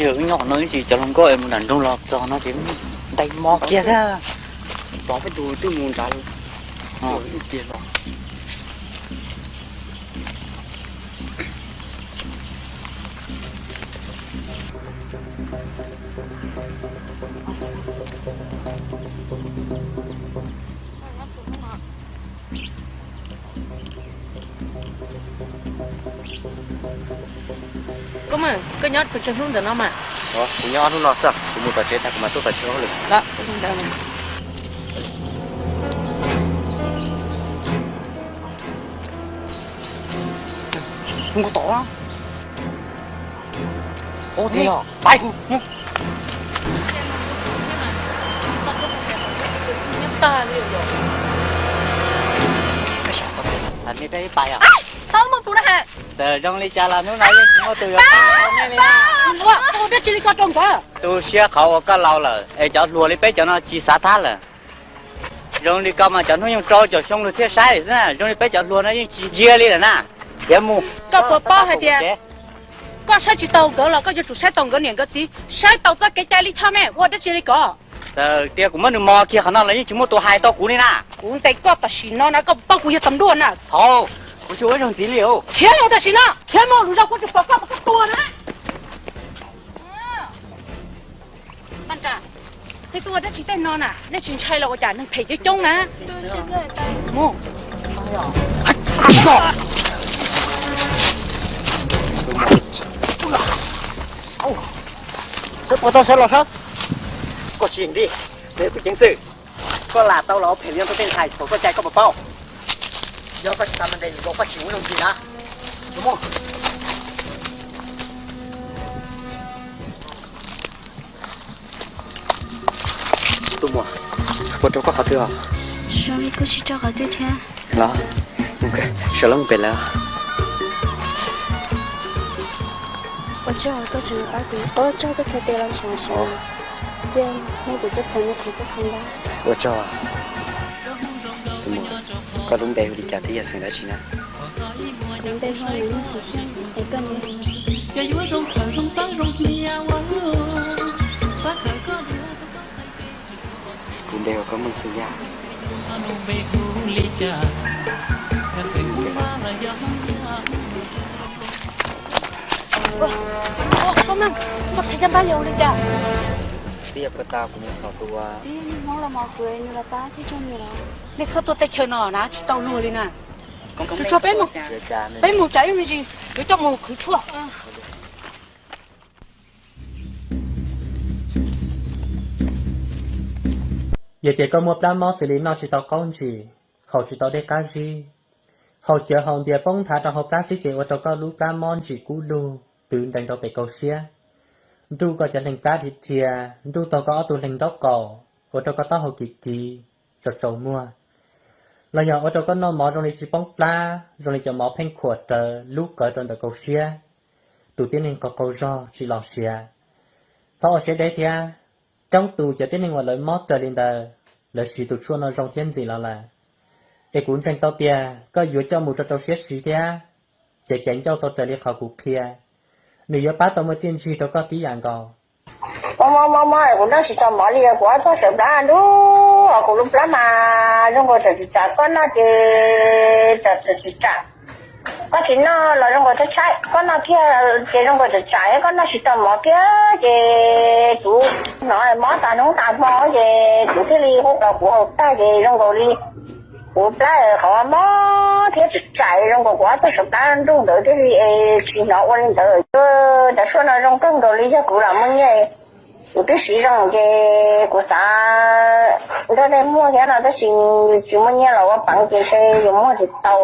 Yog wb nyob qhov no ib tsam cov hluas nkauj es mus nram nroog los txog no ces ntais mos kiag xwb. Pov peb tus twb mus nrad lawm. Koj mas, koj nyob puas tsawg hnub ntawm no mas? Kuv nyob ob hnub no xwb, kuv mus tom tsev tag kuv mam tuaj tom tsev hauj lwm. Ua tom. Ua tiag yog pais. Txhob muaj tus na. Txawm zoo li cas los hnub no yeej tsis muaj tus yuav pab nej li na. Ua dab tsi li ko rau nkawd? Tu siab qhov uas koj laus lawm es cov hluas li peb cov no tsis xav thab lawm. Zoo li ko mas cov hnub nyoog rau caum xyoo luag thiaj saib lawm xwb na. Zoo li peb cov hluas no yeej tsis ntsia li lawm na. Khiav mus. Koj puas paub hais tias koj saib tsis taus nkawd los koj yuav tsum saib taus nkawd niam nkawd txiv, saib taus txoj kev cai li choj me, ua dab tsi li ko? Txawm tias kuv muab nws mos kiag qhov no los yeej tsis muaj tus hais tau kuv li na. Kuv ntes koj tam sim no na, koj paub kuv yog tas nruaj na. Thaum kuv tsis ua zoo ntxiv li. Khiav mus tam sim no, khiav mus, lwm zaus kuv tsis pom koj mas koj tuag na. Paj Nra, nej tuaj ua dab tsi tej no na? Nej tsis ntshai los ua cas? Neeg phem coob coob na. Mus. Sawv puas tau sawv los sawv. Koj tsis nti, nws kuv ceev xwm. Koj lam tau los phem li no rau tej ntxhais thaum koj cai koj puas paub? Yog koj tsis xav ntes nkaus koj tsis ua zoo ntxiv na. Tus muam, puas rau koj qhov twg os? Zoo li kuj tsis rau qhov twg thiab. Los, sawv los mus pem lawv. Ua tsaug koj tseem pab kuv, ua tsaug koj txhais tes los ntshav sawv. Cia hnub kuv coj phooj ywg kuv koj xeem lab. Ua tsaug. Tus muam, koj lub npe hu li cas thiab yog xeem dab tsi na? Kuv npe hu ua Nuj Xeem Xyooj, es koj ne? Kuv npe hu ua Koob Meej xwb yaj. Koob Meej, koj txhais caj npab yog ua li cas? Twb yog koj tau kuv mus txog tus ua. Twb yog niag Hmoob los mos kuv, nws los pab thiab tsoom niam los. Nej txhob tuaj teb chaws no na, tsis tau luag li na. Tsuag tsuag peb mus, peb mus tsam ib me ntsis yuav coj mus qhwv tshuaj. Yog tias koj muaj plab mob xws li noj tsis tau qaub ntsis, haus tsis tau dej qab zib, haus cawv haus npias poob nthav rau hauv plab xwb ces ua rau koj lub plab mob ntsim kub lug twv ntees rau pem kaum siab, nruj koj cov hlees plab dhia dhia, nruj tag koj ob tug hlees nraub qaum, ua rau koj taub hau kiv kiv, tsaus tsaus muag, los yog ua rau koj noj mov zoo li tsis poob plab, zoo li cov mov pheej khuam rawv lub qawv rau ntawm kaum siab, tus tib neeg qaug qaug zog tsis los siav. Txhob ua siab deb thiab, coob tus cov tib neeg uas lawv mob raws li ntawd, lawv siv tus tshuaj no zoo thiab ntxim los lawm. Es kuv ntseeg tau tias koj yuav coj mus rau rau siab siv thiab, ces caiv ncauj tau raws li qhov kuv qhia, nws yuav pab tau muaj txiaj ntsig rau koj tib yam nkaus. Mob mob mob mob, kuv noj tsis tau mov li, kuv ob txoj saw plab nruj, kuv lub plab mas zoo nkaus tsam tsis tsam, koj noj ces tsam tsis tsam. Koj tsis noj los zoo nkaus tshaib tshaib, koj noj kiag ces zoo nkaus tsam tsam, koj noj tsis tau mov kiag ces kuv hnov mob tas hnub tas hmo ces kuv thiaj li hu los kuv haus tag ces zoo nkaus li kuv plab qhov mob thiab tsam tsam zoo nkaus kuv ob txoj saw plab nruj ntawd thiaj li es tsis hnov ua li ntawd. Cov suab no zoo kawg nkaus li, yog kuv los muaj nyiaj, kuv twb siv zoo ces kuv xav nrog nej muag thiab no, tab sis tsis muaj nyiaj los ua peev ces ntshe yuav muag tsis tau.